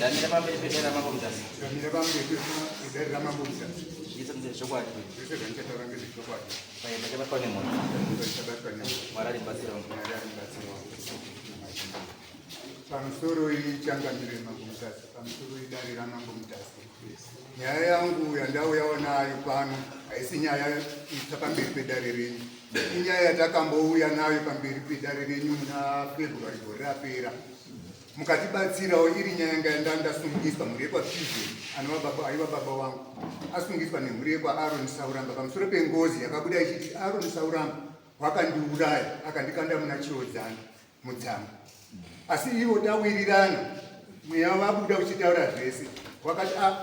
Ndamira pamberi pedare raMambo Mutasa. Ndamira pamberi pedare raMambo Mutasa. Zvese ndezvechokwadi. Zvese zvandichataura ndezvechokwadi. Paye pachabatwa nemhondi. Pachabatwa nemhondi. Mwari ari mubatsiri wangu. Mwari ari mubatsiri wangu. Pamusoro ichangamire Mambo Mutasa. Pamusoro idare raMambo Mutasa. Nyaya yangu yandauyawo nayo pano haisi nyaya itsva pamberi pedare renyu. Inyaya yatakambouya nayo pamberi pedare renyu muna February gore rapera. Mukatibatsirawo iri nyaya yanga yanda ndasungiswa mhuri yekwaFusion anova baba aiva baba wangu asungiswa nemhuri yekwaAron Sauramba pamusoro pengozi yakabuda ichiti Aron Sauramba wakandiuraya akandikanda muna Chiodzana mutsanga asi ivo tawirirana mweya wabuda uchitaura zvese wakati a ah,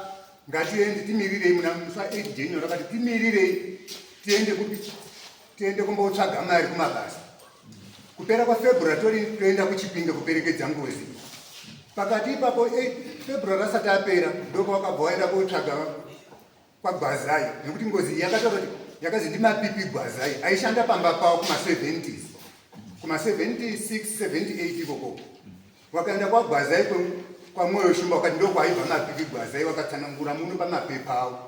ngatiende timirirei muna musi wa 8 January wakati timirirei tiende kupi tiende kumbotsvaga mari kumabasa Kupera kwaFebruary tori toenda kuChipinge kuperekedza ngozi. Pakati ipapo February asati apera ndopawakabva waenda kotsvaga kwaGwazai nekuti ngozi iyi yakataura kuti yakazi ndiMapipi Gwazai aishanda pamba pavo kuma-70s kuma-76 78 ikoko wakaenda kwaGwazai kwaMwoyo Shumba wakati ndokwaibva Mapipi Gwazai wakatsanangura muno pamapepa avo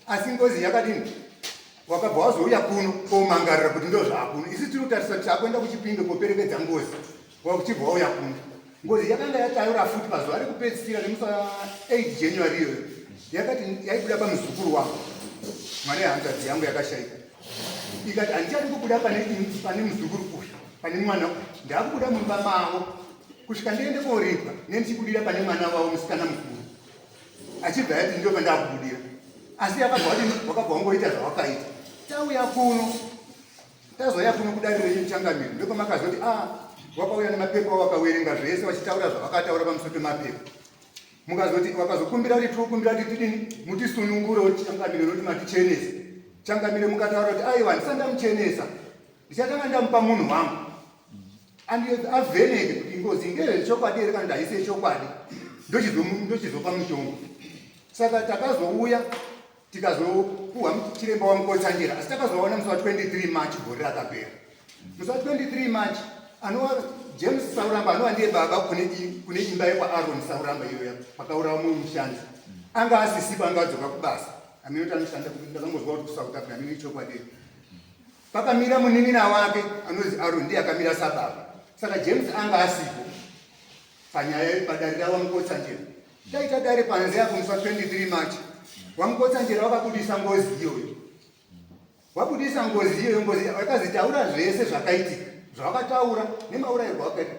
asi ngozi yakadini wakabva wazouya kuno komangarira kuti ndozvaakuno isi tiri kutarisa kuti takuenda kuchipinge koperekedza ngozi wakuchibva wauya kuno ngozi yakanga yataura futi pazuva rekupedzisira remusi wa 8 January iyoyo yakati yaibuda pamuzukuru wangu mwana yehanzvadzi yangu yakashaika ikati handichadi kubuda pane muzukuru uyu pane mwana uyu ndakubuda mumba mavo kusvika ndiende koripwa nendichibudira pane mwana wavo musikana mukuru achibva yati ndo pandakubudira asi yakabva wadini wakabva wangoita zvawakaita tauya kuno tazouya kuno kudare renyu changamire ndopamakazoti a ah, wakauya nemapepa wakawerenga zvese vachitaura zvavakataura pamusoro pemapepa mukazoti wakazokumbira kuti tikukumbira kuti tidini mutisunungure changamire nokuti matichenesa changamire mukataura kuti aiwa ndisati ndamuchenesa ndichatanga ndamupa munhu wangu avheneke kuti ngozi ngeyechokwadi here kana kuti haisi yechokwadi ndochizopa mutongo saka takazouya tikazopuhwa chiremba wamukotsanjera asi takazovaona musi wa 23 March gore rakapera musi wa 23 March anova James Sauramba anova ndiye baba kune imba yekwaAron Sauramba iyoya pakaurawa mumwe mushandi anga asisipo anga adzoka kubasa amene kuti anoshanda ndakangozwa kuti kuSouth Africa amene ichokwadi Pakamira munin'ina wake anonzi Aaron ndiye akamira sababa. Saka James anga asipo panyaya padare raVaMukotsanjera. Taita dare panze apo musi wa 23 March. VaMukotsanjera vakabudisa ngozi iyoyo. Wabudisa ngozi iyoyo, ngozi vakazi taura zvese zvakaitika zvawakataura nemaurayirwo awakaita.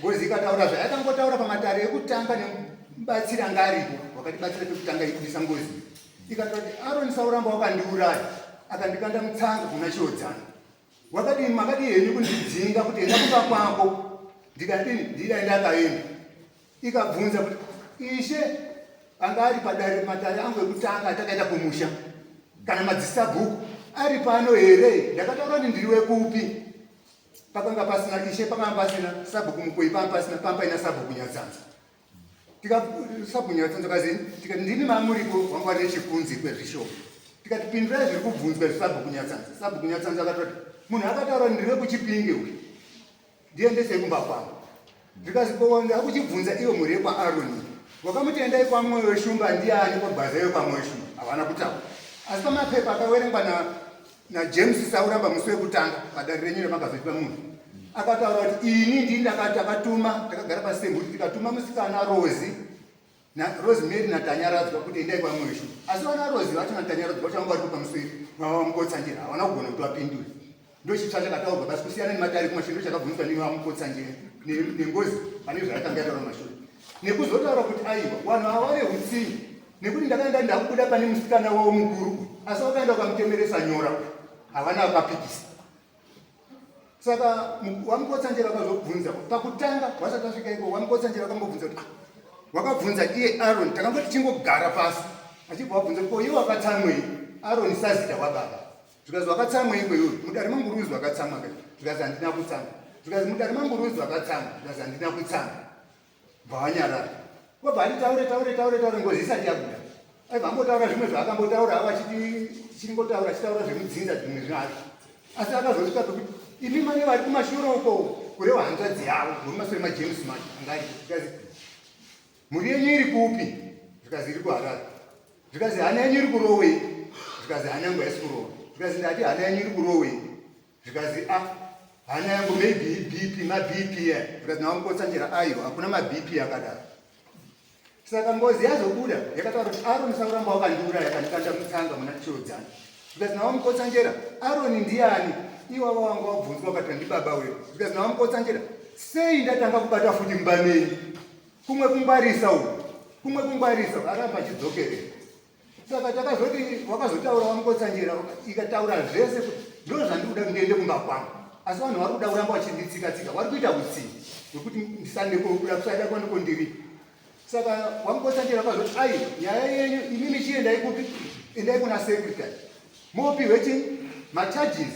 Ngozi ikataura zvayakangotaura pamatare ekutanga nemubatsiri anga aripo wakatibatsira pekutanga ibudisa ngozi. Ikatoti Aroni sauramba wakandiuraya akandikanda mutsanga kuna Chiodzana. Wakadii makadii henyu kundidzinga kuti enda kumba kwako ndikadini ndidai ndakaenda. Ikabvunza kuti ishe anga ari padare matare angu ekutanga atakaita kumusha kana madzisabhuku ari pano here ndakataura kuti ndiri wekupi pakanga pasina ishe pakanga pasina sabhuku mukoi panga pasina panga paina sabhuku nyatsanza Tikasabhunya tsanzakazi tikati ndimi mamuripo wanga wari nechekunze kwezvishoma. Tikati pindurai zviri kubvunzwa izvi sabhuku Nyatsanza. Sabhuku Nyatsanza akatoti munhu akataura ndiri wekuChipinge uyu. Ndiendesei kumba kwangu. Zvikazi ko ndakuchibvunza iwe mhuri yekwaAroni. Wakamuti endai kwaMwoyo weshumba ndiani kwagwaza iwe kwaMwoyo weshumba. Havana kutaura. Asi pamapepa akawerengwa na naJames Sauramba musi wekutanga padare renyu ramakazoitwa munhu akataura kuti ini ndini ndakatuma takagara pasi semhuri tikatuma musikana Rozi naRosemary naTanyaradzwa kuti endai kwaMweshu asi vana Rozi vacho naTanyaradzwa vacho vanga varipo pamusoro vavamukotsanjera havana kugona kuti vapindure ndochitsva chakataurwa basi kusiyana nematare kumashure ndochakabvunzwa nevamukotsanjera nengozi pane zvayakanga yataura mashure nekuzotaura kuti aiwa vanhu ava vane utsinye nekuti ndakaenda ndakubuda pane musikana wavo mukuru asi wakaenda ukamutemeresa nyora havana vakapikisa saka wamukotsanjera akazobvunza pakutanga wasati asvika iko wamukotsanjera akambobvunza kuti ah, wakabvunza iye Aron takangoti chingogara pasi achibva wabvunza ko iye wakatsamwei Aron sazita wababa zvikazi wakatsamwei ko iwe mudare mangu ruzi wakatsamwa ka zvikazi handina kutsamwa zvikazi mudare mangu ruzi wakatsamwa zvikazi handina kutsamwa Bva wanyarara. Wabva ati taure taure taure taure ngozi isati yabuda. Aibva ambotaura zvimwe zvaakambotaura avo achiti chingotaura achitaura zvemudzinza zvimwe zvazvo. Asi akazosvika pekuti imi mane vari kumashure uko kureva hanzvadzi yavo mumasure maJames manje anga ari because Mhuri yenyu iri kupi? Zvikazi iri kuHarare. Zvikazi hana yenyu iri kurowei? Zvikazi hana yangu haisi kurowa. Zvikazi ndati hana yenyu iri kurowei? Zvikazi a ah, hana yangu maybe BP, maBP ya. Zvikazi naVaMukotsanjera aiwa, hakuna maBP akadaro. Saka ngozi yazobuda yakataura kuti Aroni sakuramba wakandiuraya akandikanda mutsanga muna Chirodzana. Zvikazi naVaMukotsanjera Aroni ndiani? Iwava wanga wabvunzwa ukati ndibaba wedu. Zvikazi naVaMukotsanjera sei ndatanga kubata futi mumba menyu? Kumwe kungwarisa uku, kumwe kungwarisa aramba achidzokerera. Saka takazoti wakazotaura waMukotsanjera ikataura zvese kuti ndozvandikuda kuti ndiende kumba kwangu. Asi vanhu vari kuda kuramba vachinditsika tsika, vari kuita utsinye hwekuti ndisande kuda kusada kwaniko ndiri. Saka waMukotsanjera wakazoti ai nyaya yenyu imimi chiendai kupi? Endai kuna secretary. Mopihwe chii? Macharges,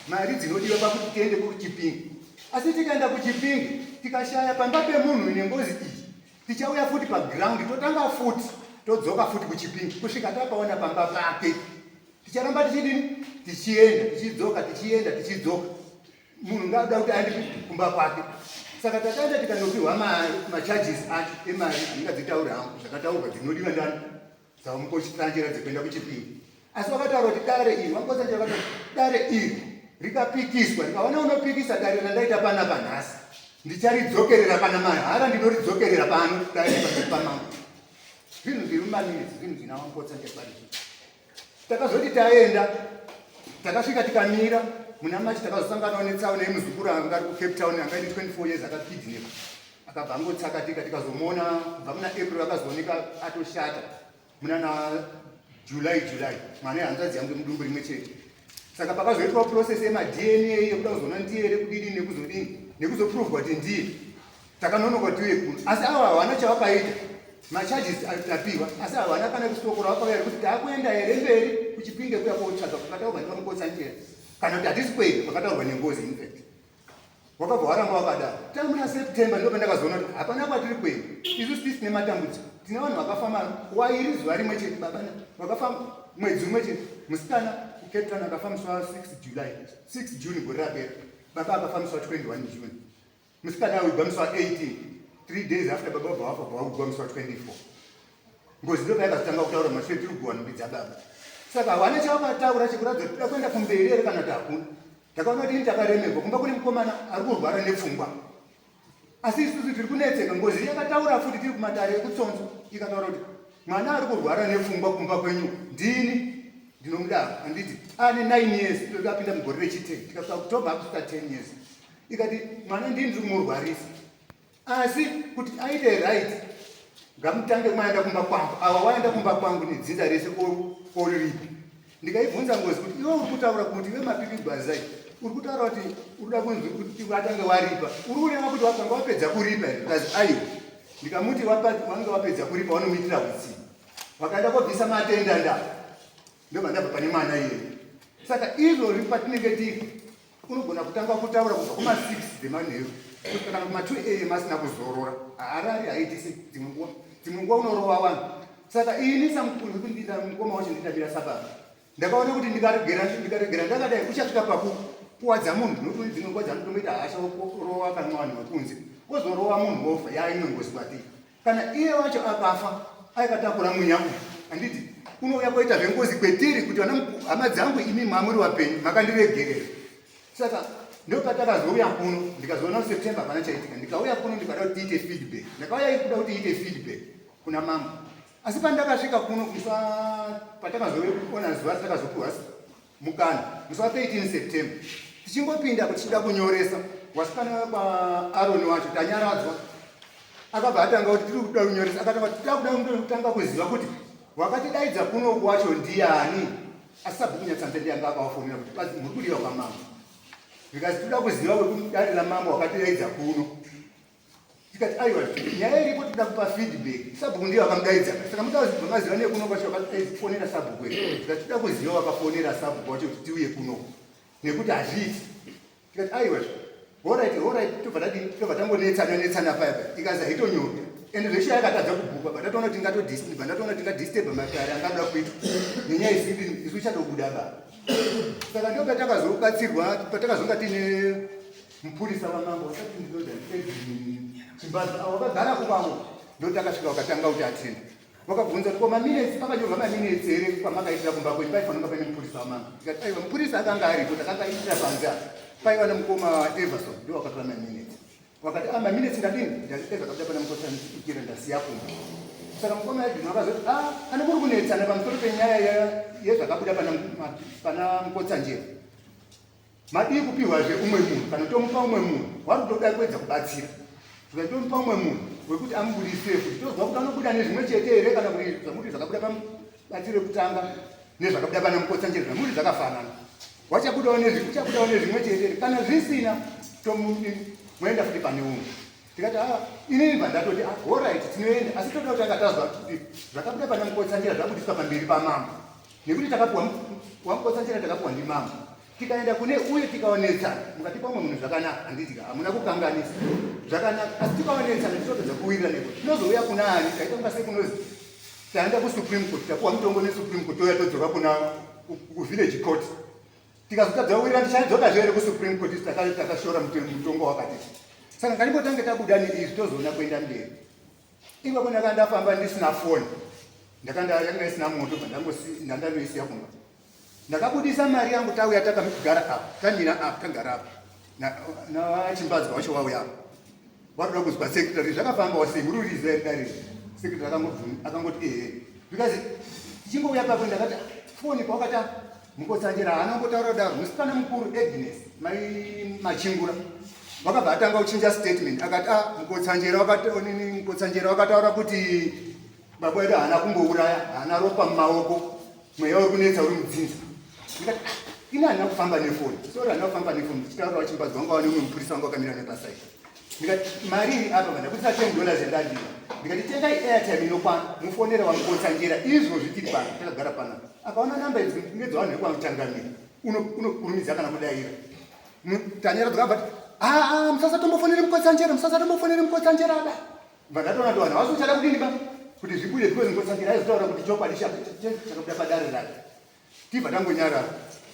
mari dzinodiwa pakuti tiende kuChipinge. Asi tikaenda kuChipinge tikashaya pamba pemunhu nengozi iyi, tichauya futi paground totanga futi todzoka futi kuChipinge kusvika tapaona pamba pake. Ticharamba tichidini? Tichienda, tichidzoka, tichienda, tichidzoka. Munhu ngaada kuti aende kumba kwake. Saka takaenda tikanopiwa macharges acho emari handingadzitauri hangu zvakataurwa dzinodiwa ndani dzaVaMukotsanjera dzekuenda kuChipinge. Asi vakataura kuti dare iri, VaMukotsanjera vakataura kuti dare iri rikapikiswa, rikaona unopikisa dare randaita panapa nhasi, ndicharidzokerera kana mahara ndinoridzokerera pano dare pamberi pamambo. Zvinhu zviri mumaminitsi, zvinhu zvina VaMukotsanjera pari zvino. Takazoti taenda, takasvika tikamira muna March, takazosanganawo netsaona yemuzukuru anga ari kuCape Town, anga aine 24 years akakidnap, akabva angotsakatika. Tikazomuona kubva muna April, akazooneka atoshata muna na July, mwana yehanzvadzi yangu mudumbu rimwe chete. Saka pakazoitwa process yemaDNA yekuda kuzoona ndiye here kudini nekuzodini nekuzoprovwa kuti ndiye, takanonoka tiuye kuno. Asi ava havana chavakaita, macharges tapiwa, asi havana kana kusoko ravakauya rekuti taakuenda here mberi kuChipinge kuya kotsvaga kwakataurwa neVaMukotsanjera, kana kuti hatisi kuenda kwakataurwa nengozi. Infact wakabva waramba wakadaro. Tamuna September ndo pandakazoona kuti hapana kwatiri kuenda isusu tisine matambudziko. Tine vanhu vakafa wairi zuva rimwe chete, baba vakafa mwedzi umwe chete. Musikana kuCape Town akafa musi wa 6 July, 6 June gore rapera. Baba akafa musi wa 21 June. Musikana awigwa musi wa 18, 3 days after baba vabva vafa, vawigwa musi wa 24. Ngozi ndo payakazotanga kutaura mashure tiri kuguwa nhumbi dzababa. Saka havana chavakataura chekuratidza kuti toda kuenda kumberi here kana kuti hakuna. Takaona kuti ini takaremerwa kumba kune mukomana ari kurwara nepfungwa, asi isusu tiri kunetseka. Ngozi yakataura futi tiri kumatare ekuTsonzo, ikataura kuti mwana ari kurwara nepfungwa kumba kwenyu ndini ndinomudaro, handiti ane 9 years, apinda mugore rechi10, tikasvika October akusvika 10 years. Ikati mwana ndini ndiri kumurwarisa, asi kuti aite right ngamutange maenda kumba kwangu. Ava waenda kumba kwangu nedzinza rese oriripi. Ndikaibvunza ngozi kuti iwe uri kutaura kuti iwe Mapipi Gwazai uri kutaura kuti uri kuda kunzi kuti watange waripa, uri kureva kuti wakanga wapedza kuripa here? Kazi aiwa. Ndikamuti wange wapedza kuripa wanomuitira utsinye, wakaenda kobvisa matenda nda ndobva ndabva pane mwana iyeye. Saka izvozvi patinenge tiri unogona kutanga kutaura kubva kuma6 dzemanheru kusvika kana kuma2 am asina kuzorora, haarari, haitisi. Dzimwe nguva unorova vanhu. Saka ini samukundinda mukoma wacho ndindamira sababa, ndakaona kuti ndikaregera ndakadai uchasvika pakukuwadza munhu, nokuti dzimwe nguva dzanotomboita hasha rova kana vanhu vekunze, wozorova munhu wofa, yaimwe ngozi kwatiri. Kana iye wacho akafa aikatakura mweya uyu, handiti unouya koita zvengozi kwetiri kuti vana hama dzangu imi mamuri wapenyu makandiregerera. Saka ndopatakazouya kuno, ndikazoona September hapana chaitika. Ndikauya kuno ndikada kuti tiite feedback, ndakauya kuda kuti iite feedback kuna mambo. Asi pandakasvika kuno musi patakazoona zuva ratakazopiwa mukana musi wa 13 September, tichingopinda kuti tichida kunyoresa, wasikana kwaAroni wacho tanyaradzwa akabva atanga kuti tiri kuda kunyoresa, akatanga kuti tida kuda kutanga kuziva kuti wakatidaidza kuno wacho ndiani. Asi sabhuku Nyatsanza ndiye anga akavafonera kuti pazi muri kudiwa kwamambo, because toda kuziva wekudare ramambo wakatidaidza kuno. Tikati aiwa, nyaya iripo toda kupa feedback, sabhuku ndiye wakamudaidza. Saka muda maziva nekuno kwacho wakafonera sabhuku here? Tikati toda kuziva wakafonera sabhuku wacho kuti tiuye kuno nekuti hazviiti. Tikati aiwa, alright, tobva tadini, tobva tangonetsana netsana paya paya, ikazi haitonyorwa. Ende zveshuwa yakatadza kubhukwa, bandatoona kuti bandatoona tingadisturba matare angada kuitwa nenyaya isiri isu ichatobuda ba. Saka ndo patakazobatsirwa, patakazonga tiine mupurisa wamambo wasati ndinoda Chimbaza, avo vakagara kuvavo. Ndotakasvika wakatanga kuti atenda. Wakabvunza kuti ko maminutes pakanyorwa maminutes here kwamakaitira kumba kwenyu paifanira kunge paine mupurisa wamanga. Tikati aiwa mupurisa akanga aripo takakaitira panze apa. Paiva namukoma Everson ndiwo wakatora maminutes. Wakati ah maminutes ndadini ndazvipedza kabuda pana mukotsanjera ndasiya kumba. Saka mukoma Edwin wakazoti ah kana muri kunetsana pamusoro penyaya yezvakabuda pana pana mukotsanjera. Madii kupihwazve umwe munhu kana tomupa umwe munhu wari kutoda kuedza kubatsira zvikati tomupa umwe munhu wekuti amubudise futi tozwa kuti anobuda nezvimwe chete here kana kuti zvamuti zvakabuda pamubatsiro wekutanga nezvakabuda pana mukotsanjere zvamuti zvakafanana wachabudawo uchabudawo nezvimwe chete here kana zvisina tomuenda futi pane umwe tikati ah, inini bva ndatoti ah, horait tinoenda asi toda kutanga tazwa kuti zvakabuda pana mukotsanjera zvabudiswa pamberi pamambo nekuti takapuwa wamukotsanjera takapuwa ndimambo tikaenda kune uye tikaonetsana mukatipa umwe munhu zvakanaka handiti ka hamuna kukanganisa zvakanaka asi tikaonetsana tinotadza kuwirira neko tinozouya kuna ani taita kunga sekunozi taenda kusupreme court tapuwa mutongo nesupreme court touya todzoka kuna kuvillage court tikazotadza kuwirira tichadzoka zve here kusupreme court isu takashora mutongo wakati saka ngatimbotange tabuda neizvi tozoona kuenda mberi Ipapo ndakanga ndafamba ndisina foni, ndakanga yakanga isina moto, ndandanoisiya kumba. Ndakabudisa mari yangu, tauya takamigara apa, tamira apa, tagara apa nachimbadzwa wacho wauya apa, waroda kuzwa secretary zvakafambawo sei, muri kuriziva here dare secretary akangoti ehe, because tichingouya papo ndakati foni pawakati Mukotsanjera haana kumbotaura kudaro. Musikana mukuru Agnes mai Machingura wakabva atanga kuchinja statement akati ah, Mukotsanjera wakati onini Mukotsanjera wakataura kuti baba wedu haana kumbouraya, haana ropa mumaoko, mweya uri kunetsa uri mudzinza. Ndikati ah, ini handina kufamba nefoni, sorry handina kufamba nefoni, ndichitaura vachimbadzi vanga vane umwe mupurisa wanga wakamira nepasaidi. Ndikati mari iri apa vandakutisa 10 dollars yandadira. Ndikati tengai airtime inokwana mufonere waMukotsanjera izvozvi tiri pano takagara panapa. Akaona namba idzi ngedzevanhu vekwamuchangamire unokurumidza kana kudaira. Tanyaradzwa akabva ati aa ah, ah, musasatombofonere Mukotsanjera musasatombofonere Mukotsanjera aba. Vandatoona kuti vanhu havasi kuchada kudini ba kuti zvibude because Mukotsanjera aizotaura kuti chokwadi chakabuda padare rake. Tibva tangonyarara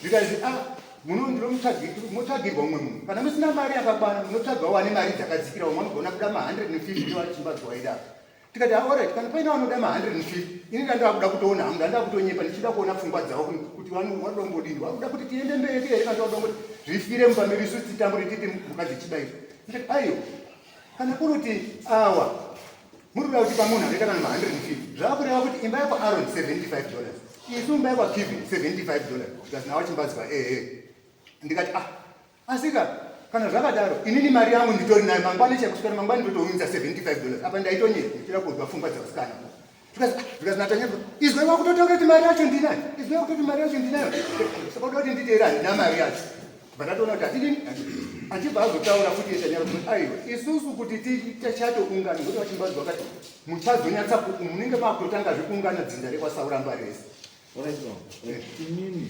zvikanzi ah munotsvagirwa umwe munhu kana musina mari yakakwana munotsvagawo ane mari dzakadzikira umwe anogona kuda ma150 ndoachimbadzwa waida tikati aorit ah, kana paine vanoda ma150 ini ndandava kuda kutoona hangu ndandava kutonyepa ndichida kuona pfungwa dzavo kuti vanombodini vakuda kuti tiende mberi here kana vakuda kuti zvifire mumba medu isu titambure tiite mhuka dzechibairo ndikati aiwa kana kuri kuti awa muri kuda kuti pamunhu anoita kana ma150 zvakureva kuti imba yekwa aron 75 dollars isu imba yekwa kevin 75 dollars because nawo chimbadzwa ehe ndikati ah asika kana zvakadaro inini mari yangu nditori nayo mangwani chekuswera mangwani ndotounza 75 dollars apa ndaitonyera ndichida kunzwa pfungwa dzevasikana because natanya izwe wakutotaura kuti mari yacho ndinayo izwe wakutoti mari yacho ndinayo saka uda kuti nditi here handina mari yacho vandatoona kuti hatidini achibva azotaura futi yetanyara kuti aiwa isusu kuti tichatoungana ngokuti vachimbazi vakati muchazonyatsa munenge makutotanga zvekuungana dzinza rekwasauramba rese Imimi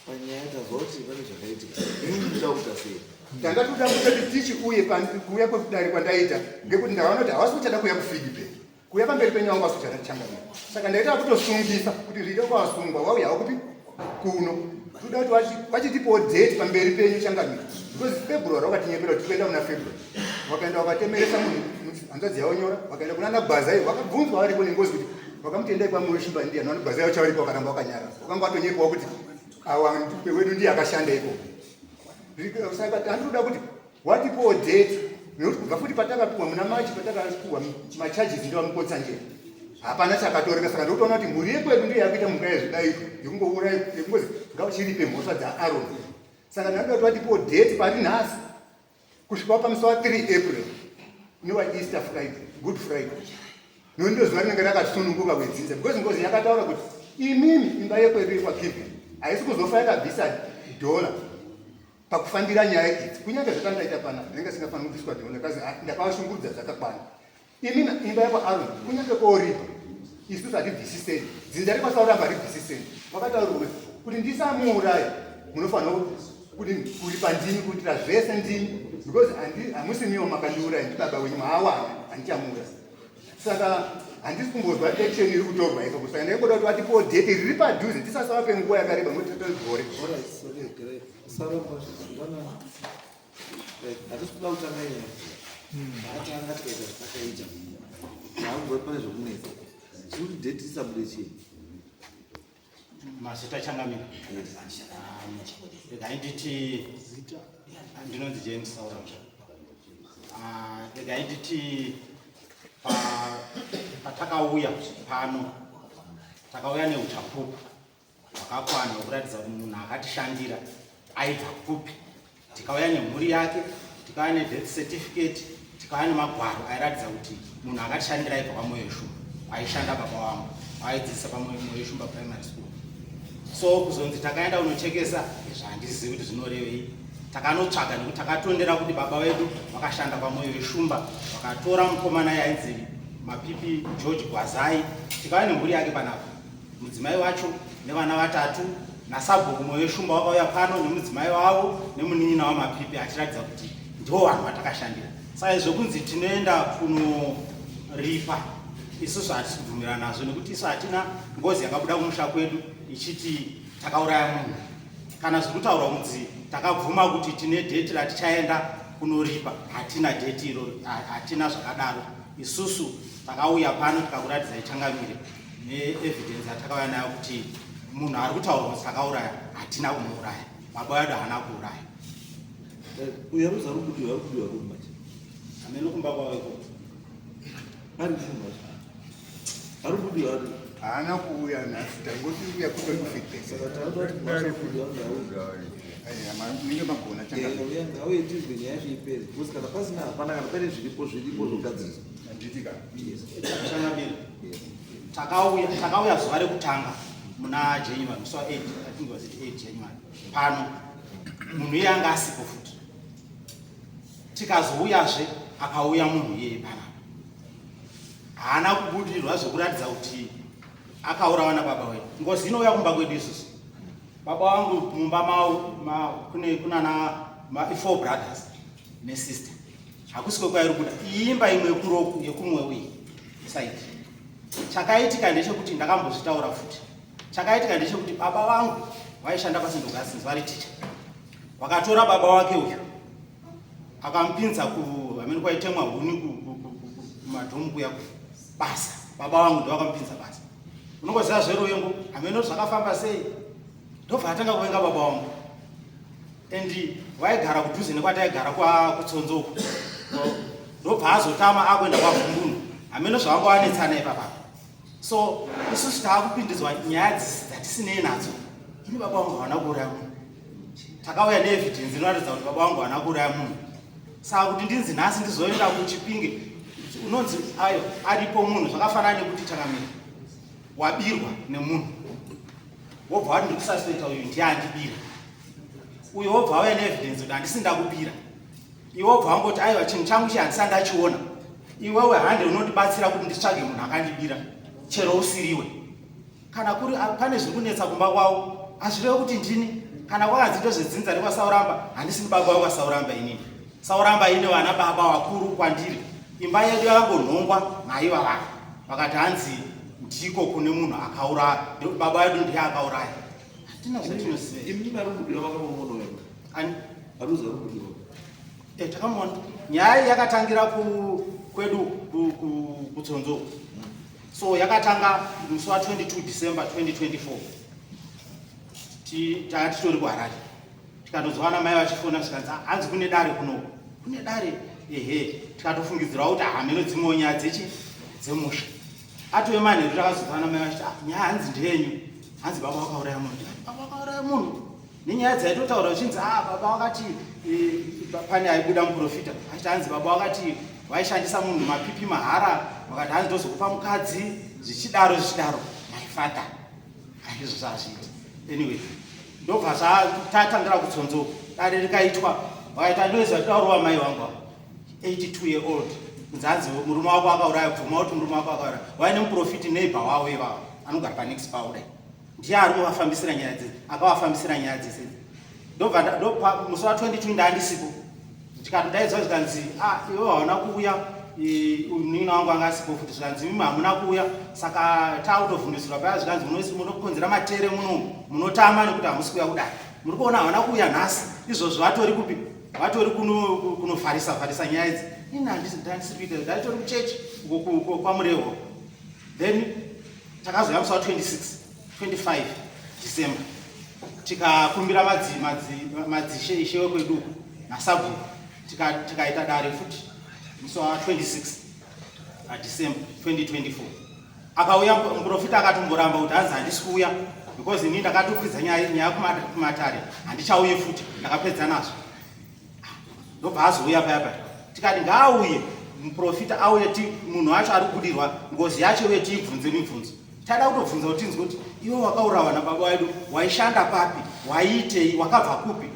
panyaya tazwa kuti pane zvakaitika imimi muda kuita sei? Tanga toda kutoti tichiuye kuuya kwekudare kwandaita ngekuti ndakaona kuti havasi kuchada kuuya kufeedback kuuya pamberi penyu wangu vasi kuchada changamira saka ndaita kutosungisa kuti zviite kwasungwa wauyawo kupi kuno toda kuti vachitipowo date pamberi penyu changamira because february wakatinyepera kuti tikuenda kuna february wakaenda wakatemeresa munhu hanzvadzi yavo nyora wakaenda kuna nagwaza iyo wakabvunzwa variko nengozi kuti vakamuti endai kwamoyo shimba ndiye anoona gwaza yacho varipo vakaramba vakanyara wakanga watonyepawo kuti awa wedu ndiye akashanda ikoko saka tandinoda kuti watipowo date nekuti kubva futi patakapiwa muna machi patakapiwa macharges ndewamukotsanjera hapana chakatoreka saka ndokutoona kuti mhuri yekwedu ndiyo yakuita mhuka yezvidaiko yekungouraya yekungozi ngauchiripe mhosva dzaaron saka ndanoda kuti watipowo date pari nhasi kusvika pamusi wa 3 April unova Easter Friday, Good Friday, nondo zuva rinenge rakasununguka wedzinza because ngozi yakataura kuti imimi imba yekwedu yekwaKevin haisi kuzofa yakabvisa dhola pakufambira nyaya idzi kunyange zvatandaita pana ndinenge singafaniri kubviswa dhola kazi ndakavashungurudza zvakakwana Imi imba yekwaAroni kunyange kooripa isusu hatibvisiseni dzinza rekwaSauramba haribvisiseni vakataurirwa kuti ndisamuuraya munofanira kuti kuripa ndimi kuitira zvese ndimi because hamusi miwo makandiuraya ndibaba wenyu maawana handichamuuraya saka handisi kumbozwa action iri kutorwa ikoko saka ndaingoda kuti vatipowo date riri padhuze tisasavape nguva yakareba ngokuti tatogore hatisi kuda kutanga nyaya. Takatanga tikaita zvatakaita. Taakubva pane zvekunetsa. Chiri kuti date isabude chii? Mazita changamira. Regai nditi ndinonzi James Saurabza. Ah, regai nditi patakauya pano takauya neuchapupu hwakakwana hwekuratidza kuti munhu akatishandira aibva kupi. Tikauya nemhuri yake, tikauya nedeath certificate, tikauya nemagwaro airatidza kuti munhu akatishandira aibva kwaMoyoshumba, aishanda baba wangu, aidzidzisa paMoyoshumba Primary School. So kuzonzi takaenda kunochekesa izvo handizivi kuti zvinorevei. Takanotsvaga nekuti takatondera kuti baba vedu vakashanda kwaMoyoshumba, vakatora mukomana yainzi Mapipi George Gwazai, tikauya nemhuri yake panapa, mudzimai wacho nevana vatatu nasabhuku Moyoshumba wakauya pano nemudzimai wavo nemunin'ina waMapipi achiratidza kuti ndivo vanhu vatakashandira. Saka izvo kunzi tinoenda kunoripa isusu hatisi kubvumirana nazvo nekuti isu hatina ngozi yakabuda kumusha kwedu ichiti takauraya munhu. Kana zviri kutaurwa kunzi takabvuma kuti tine dheti ratichaenda kunoripa, hatina dheti iroro, hatina zvakadaro. Isusu takauya pano tikakuratidzai changamire neevidence yatakauya nayo kuti munhu ari kutaurwa kuti takauraya hatina kumuuraya, baba vedu haana kuuraya. Uyo ari kubudiwa, ari kubudiwa kupi manje? Hameno kumba kwavo ikoko. Ari kupi manje? Ari kubudiwa ari. Haana kuuya nhasi, tangoti uya kutori kufeedback. Saka takuda kuti mwana kubudiwa ngauye. Munenge magona changamire. Uya ngauye tizwe nyaya yacho ipere. Because kana pasina hapana, kana paine zviripo zviripo zvogadziriswa. Handiti ka? Yes. Changamire. Yes. Takauya zuva rekutanga muna January, musi wa 8, I think was it 8 January. Pano munhu iye anga asipo futi. Tikazouyazve akauya munhu iyeye panapa. Haana kubudirwa zvekuratidza kuti akaurawa nababa wedu. Ngozi inouya kumba kwedu isusu. Baba vangu mumba mavo kune kunana 4 brothers nesister. Hakusi kwekwairi kuda. Iyi imba imwe yekuroku yekumwe uyi side. Chakaitika ndechekuti ndakambozvitaura futi. Chakaitika ndechekuti baba vangu vaishanda paSt Augustine's vari teacher. Vakatora baba wake uyu akamupinza ku hameno kwaitemwa huni kumadhomu kuya basa. Baba vangu ndo vakamupinza basa. Unongoziva zveruvengo hameno zvakafamba sei. Ndobva atanga kuvenga baba vangu. And vaigara kudhuze nekwataigara kuTsonzo uko. Ndobva azotama akuenda kwaVhumbunu. Hameno zvavanga vanetsana ipapa. So isusu taakupindidzwa nyaya dzatisinei nadzo. Ini baba vangu havana kuuraya munhu. Takauya neevidence inoratidza kuti baba vangu havana kuuraya munhu. Saka kuti ndinzi nhasi ndizoenda kuChipinge, unonzi ayo aripo munhu zvakafanana nekuti chakamira wabirwa nemunhu wobva wati ndiri kususpecta uyu ndiye andibira, uyo wobva wauya neevidence kuti handisi ndakubira, iwe wobva wangoti aiwa chinhu changu chi handisa ndachiona, iwewe hande unondibatsira kuti nditsvage munhu akandibira chero usiriwe. Kana kuri pane zviri kunetsa kumba kwavo hazvirevi kuti ndini. Kana kwakanzi ndozvedzinza rekwaSauramba, handisi baba wekwaSauramba inini. Sauramba ine vana baba vakuru kwandiri. Imba yedu yakangonhongwa naiva vanhu vakati hanzi ndiko kune munhu akauraya, baba vedu ndiye akauraya. Hatina zvatinoziva. Imi vari kubudiwa vakamuona uyo? Ani? Aruzi ari kubudiwa. Takamuona. Nyaya iyi yakatangira kwedu kuTsonzo. So yakatanga musi wa 22 December 2024. Tanga titori kuHarare. Tikatodzwa vana mai vachifona zvikanzi hanzi kune dare kunoku. Kune dare ehe. Tikatofungidzirawo kuti hameno dzimwewo nyaya dzemusha. Atove manheru takazonzwa vana mai vachiti nyaya hanzi ndeyenyu. Hanzi baba vakauraya munhu. Tikati baba vakauraya munhu. Nenyaya dzaitotaura zvichinzi baba vakati pane aibuda muprofita achiti hanzi baba vakati vaishandisa munhu mapipi mahara, vakati hanzi ndozokupa mukadzi, zvichidaro zvichidaro. My father handizvo zvazviita. Anyway, ndobva tatangira kuTsonzo, dare rikaitwa, vakaita noise vachitaurwa mai vangu ava 82 year old kunzi hanzi murume wako akauraya, bvuma kuti murume wako akauraya. Vaine muprofiti neighbor wavo ivavo anogara panext pavo kudai, ndiye ari kuvafambisira nyaya dzese, akavafambisira nyaya dzese. Ndobva ndopa musi wa 22 ndandisipo, ndikatodaidzwa zvikanzi iwe hauna kuuya, munin'ina wangu anga asipo futi, zvikanzi imi hamuna kuuya, saka takutovhundisirwa paya, zvikanzi munokonzera matere muno, munotama nekuti hamusi kuuya kudai. Muri kuona havana kuuya nhasi, izvozvo vatori kupi? Vatori kunofarisa farisa nyaya idzi. Ini handisi ndandisiri kuita, ndaitori kuchechi kwaMurewo. Then takazouya musi wa 26 25 December, tikakumbira madzishe, ishe wekwedu uku nasabhuku, tikaita dare futi musi wa 26 December 2024. Akauya muprofita, akatomboramba kuti hanzi handisi kuuya because ini ndakatokwidza nyaya kumatare, handichauye futi, ndakapedza nazvo. Ndobva azouya paya paya, tikati ngaauye muprofita, auye munhu wacho ari kubudirwa ngozi yacho, uye tiibvunze mibvunzo. Tada kutobvunza kuti tinzwe kuti iwe wakaurawa nababa wedu waishanda papi, waiitei, wakabva kupi.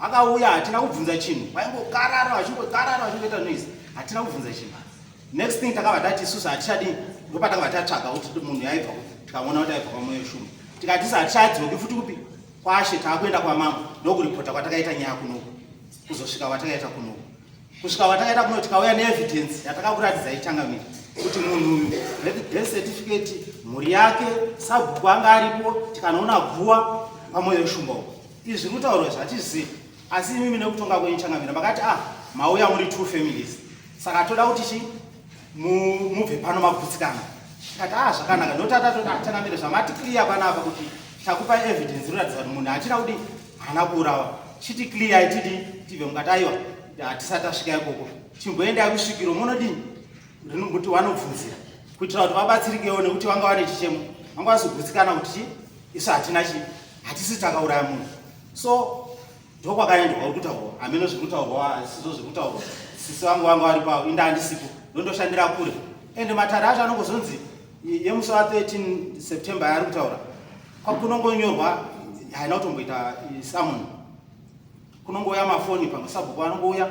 Akauya, hatina kubvunza chinhu, vaingokarara, vachingokarara, vachingoita noise, hatina kubvunza chinhu. Next thing takabva tati isusu hatichadi. Ndopatakabva tatsvaga kuti munhu yaibva kupi, tikaona kuti aibva kwaMoyo Shumba. Tikati isu hatichadzoki futi kupi kwashe, taakuenda kwamambo. Ndokuripota kwatakaita nyaya kunoku, kuzosvika kwatakaita kunoku, kusvika kwatakaita kuno, tikauya neevidence yatakakuratidza, ichangamiri, kuti munhu uyu death certificate, mhuri yake, sabhuku anga aripo, tikanoona guwa paMoyo Shumba uko. Izvi zviri kutaurwa zvatizivi, asi imimi nekutonga kwenyu, changamira, makati ah, mauya muri two families, saka toda kuti chi mubve pano magutsikana. Tikati ah, zvakanaka, ndokuti atatoti ah, changamire, zvamati clear panapa kuti takupa evidence inoratidza kuti munhu achina kuti haana kuurawa, chiti clear tidi tibve. Mukati aiwa, hatisati tasvika ikoko, chimboendai kusvikiro munodini kuti vanobvunzira kuitira kuti vabatsirikewo, nekuti vanga vane chichemo, vanga vazogutsikana kuti chi isu hatina chi hatisi takauraya munhu. So ndokwakaendwa uri kutaurwa, hameno zviri kutaurwa, hasizo zviri kutaurwa. Sisi vangu vanga vari pavo, inda handisipo, ndondoshandira kure, ende matare acho anongozonzi yemusi wa13 September yaari kutaura, kunongonyorwa, haina kutomboita summon, kunongouya mafoni pamwe sabhuku anongouya,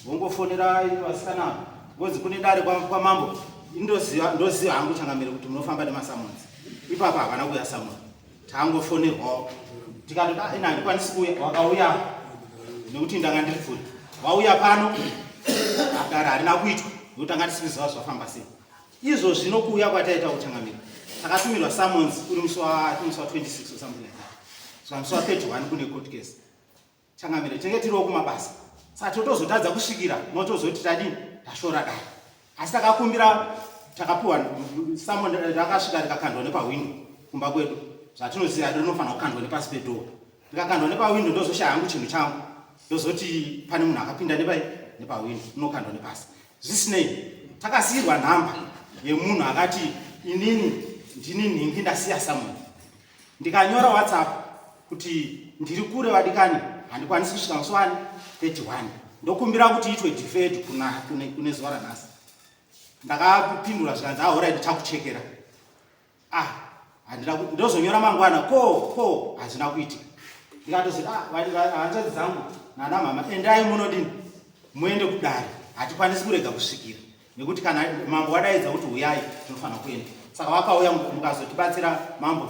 vongofonera vasikana, vonzi kune dare kwamambo. Ndoziva, ndoziva hangu, changamire, kuti munofamba nemasummons. Ipapo havana kuuya summon, tangofonerwawo, tikatoti ah, ina handikwanisi kuuya. Wakauya nekuti ndanga ndiri kure, wauya pano, dare harina kuitwa nekuti tanga tisikuziva zvafamba sei. Izvo zvino kuuya kwataita kuchangamira, takatumirwa summons uri musi wa26 or something like that. So musi wa31 kune court case, changamire, tinenge tiriwo kumabasa, saka totozotadza kusvikira, motozoti tadini, tashora dare. Asi takakumbira, takapiwa summon, rakasvika rikakandwa nepahwindo kumba kwedu. Zvatinoziva, rinofanira kukandwa nepasi pedoor, rikakandwa nepahwindo. Ndozoshaya hangu chinhu changu, ndozoti pane munhu akapinda nepai nepahwindo, unokandwa nepasi. Zvisinei, takasiyirwa nhamba yemunhu akati inini ndini nhingi, ndasiya summon. Ndikanyora WhatsApp kuti ndiri kure vadikani, handikwanisi kusvika musi wani 31, ndokumbira kuti itwe deferred kune zuva ranhasi. Ndakapindura zvikanzi alright, takuchekera. Ah, handina ndozonyora mangwana ko hazvina kuitika. Ndikatozoti ah, hanzvadzi dzangu nana mama, endai munodini, muende kudare, hatikwanisi kurega kusvikira nekuti kana mambo wadaidza kuti uyai, tinofanira kuenda. Saka vakauya, mukazotibatsira mambo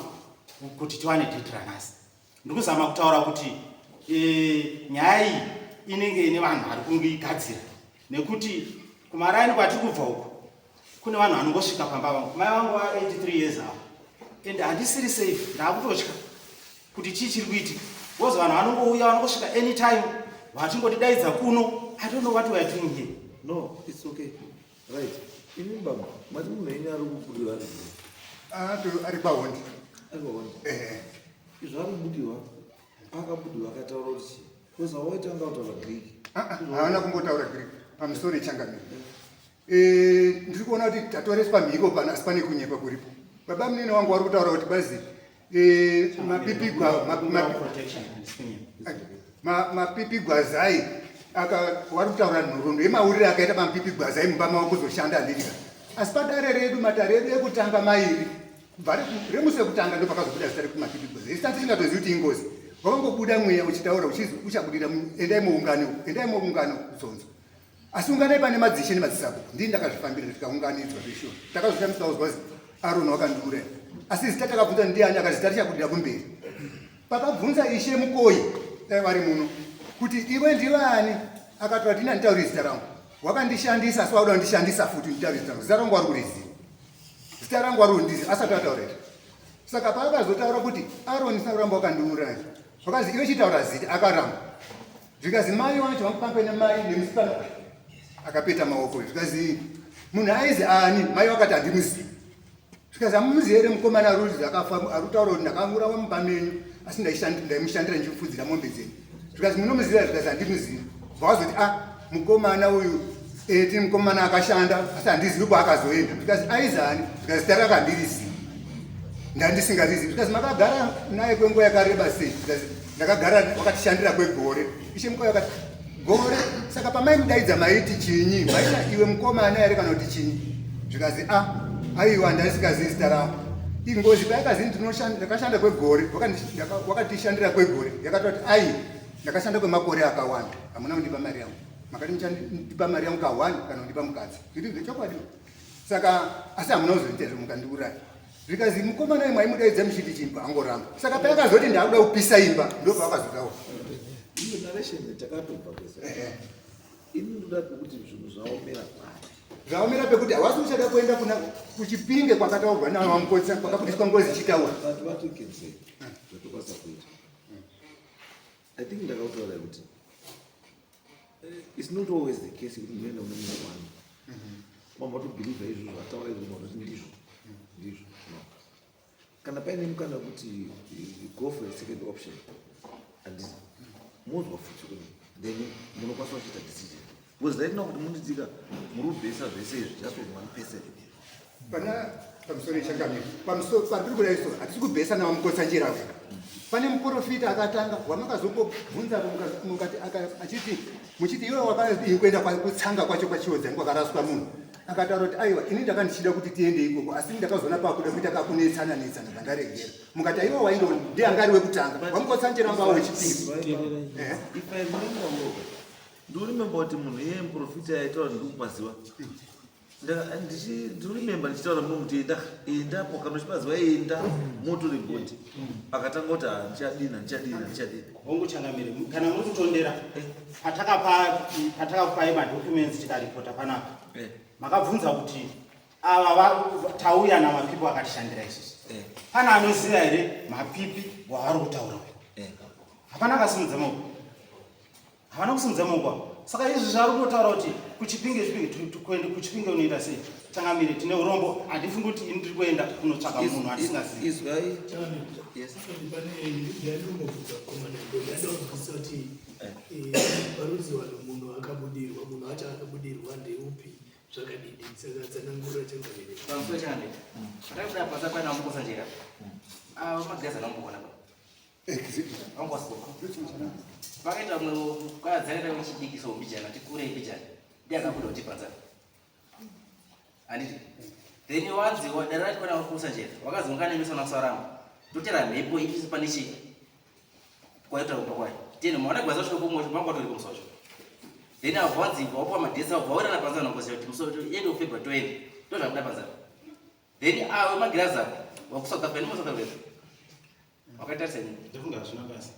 kuti tiwane date ranhasi. Ndikuzama kutaura kuti nyaya iyi inenge ine vanhu vari kungoigadzira, nekuti kumaraini kwatiri kubva uku kune vanhu vanongosvika pamba vangu. Mai vangu va83 years avo, and handisiri safe, ndaakutotya kuti chii chiri kuitika, because vanhu vanongouya, vanongosvika anytime, vachingotidaidza kuno. I don't know what we are doing here. No, it's okay. Right, imi baba, mati munhu enyu ari kubudirwa ari Ato ari kwahondi. Ari kwahondi? Ehe. Izvo ari kubudirwa, akabudirwa akataura kuti chii? Because hawaitanga kutaura Greek. Ah, ah, haana kumbotaura Greek pamusoro, ichangamire. Ndiri kuona kuti tatoreswa mhiko pano, asi pane kunyepa kuripo. Baba munene wangu wari kutaura kuti bazi mapipigwa Protection, handisi kunyepa. Mapipi gwazai wari kutaura nhoroondo yemauriro akaita mapipi gwazai mumba mavo kuzoshanda, handidya. Asi padare redu, matare edu ekutanga mairi, kubva remusi wekutanga ndo pakazobuda zita rekuti mapipi gwazai. Isi tisingatozivi kuti ingozi, wakangobuda mweya uchitaura uchizi uchabudira endai muungano, endai muungano kutsonzo, asi unganai pane madzishe nemadzisabhuku. Ndini ndakazvifambira, tikaunganidzwa zveshuwa. Takazoshamisa kuzwa Aroni wakandiuraya, asi zita takabvunza ndiani, akati zita richabudira kumberi. Pakabvunza ishe Mukoi, dai vari muno, kuti iwe ndivani, akataura kuti ini handitauri zita rangu, wakandishandisa, asi wakuda kundishandisa futi nditauri zita rangu. Zita rangu wari kuriziva, zita rangu wari kundiziva asati ataura izvi. Saka paakazotaura kuti Aroni sina kuramba wakandiuraya, wakazi iwe chitaura zita, akaramba. Zvikazi mai wacho vangupambe nemai nemusikana. Akapeta maoko zvikazi munhu aizi ani? Mai vakati handimuzivi. Zvikazi hamumuzivi here mukomana arikuti akafa arikutaura kuti ndakaurawa mumba menyu asi ndaimushandira ndichifudzira mombe dzenyu. Zvikazi munomuziva? Zvikazi handimuzivi. Bva wazoti a ah, mukomana uyu eti eh, mukomana akashanda asi handizivi kwaakazoenda. Zvikazi aizi ani? Zvikazi zita rake handirizivi. Ndandisingarizivi. Zvikazi makagara naye kwenguva yakareba sei? Zvikazi ndakagara wakatishandira kwegore. Ishe mukoyo akati gore saka pamaimudaidza maiti chinyi maita iwe mukomana here kana kuti chinyi zvikazi a ah, aiwa ndaisingazivi zita rako ingozi payakazi ndakashanda kwegore wakatishandira kwegore yakatoti ai ndakashanda kwemakore akawanda hamuna kundipa mari yangu makati muchandipa mari yangu kahwani kana kundipa mukadzi zviri zvechokwadi saka asi hamuna kuzoita izvo mukandiuraya zvikazi mukomana imwe aimudaidza muchiti chimba angoramba saka payakazoti ndakuda kupisa imba ndopavakazotaura iyo narration takatobva kwese ini ndoda pekuti zvinhu zvaomera pari zvaomera pekuti hawasi uchada kuenda kuna kuchipinge kwakataurwa navamukotsa kwakabudiswa ngozi ichitaura but what we can say zvatokwanisa kuita i think ndakakutaura kuti eh, it's not always the case kuti munoenda kune munhu wani mama tobhilivha izvozvo ataura izvozvo matoti ndizvo ndizvo no kana paine mukana wekuti eh, go for a second option and mozwa futi kune then munokwanisa kuchiita decision because right now kuti munditika muri kubhesa zvese izvi just on one person pana pamusoro ichangamira pamusoro pandiri kudai so hatisi kubhesa navamukotsanjera vega pane muprofita akatanga wamakazongobvunza mukati achiti muchiti iwe wakadii kuenda kutsanga kwacho kwachiwodzani kwakaraswa munhu akataura kuti aiwa ini ndaka ndichida kuti tiende ikoko asi ndakazoona pakuda kuita kakunetsana netsana pandaregera mukati aiwa waindo ndiye anga ari wekutanga wamukotsanjera anga wechipiri ndorememba kuti munhu iye muprofita aitaura ndikumaziva ndinorememba ndichitaura muno kuti enda endapo kana uchipaziva enda motore bhodhi akatanga kuti handichadini handichadini handichadini Hongu changamire, kana muri kutondera eh. patakapa patakakupai madocuments tikaripota panapa eh. makabvunza kuti ava tauya namapipi akatishandira isusu eh. pane anoziva here mapipi wavari kutaura uyu hapana akasimudza maoko havana kusimudza maoko avo saka izvi zvaari kutotaura kuti kuchipinge chipinge kuende kuchipinge unoita sei changamire tine urombo handifungi kuti ini ndiri kuenda kunotsvaka munhu andisingazivi izwai paruziwano munhu akabudirwa munhu acho akabudirwa ndeupi zvakadidi saka tsanangura changamire pamusoro changamire patakuda pasa kwaina mukosanjera avo magirazi anomboona Vakaita mwe kwadzakaita wechidiki so mbijana tikure mbijana ndiye akabuda kuti panza. Anditi. Then wanzi wadara rati kwana kusa njera wakazongana nemisa na sarama. Totera mhepo ipisi pane chi kwaita kupa kwayo. Tena mwana gwaza shoko kumwe mangu atori kumsocho. Then avanzi wapuwa madhesa waurana panza nokosi kuti musocho yende ufebha toende. Ndozvakuda panza. Then awe magirazi apo wakuSouth Africa ndimo South Africa. Wakaita sei? Ndofunga hazvina basa.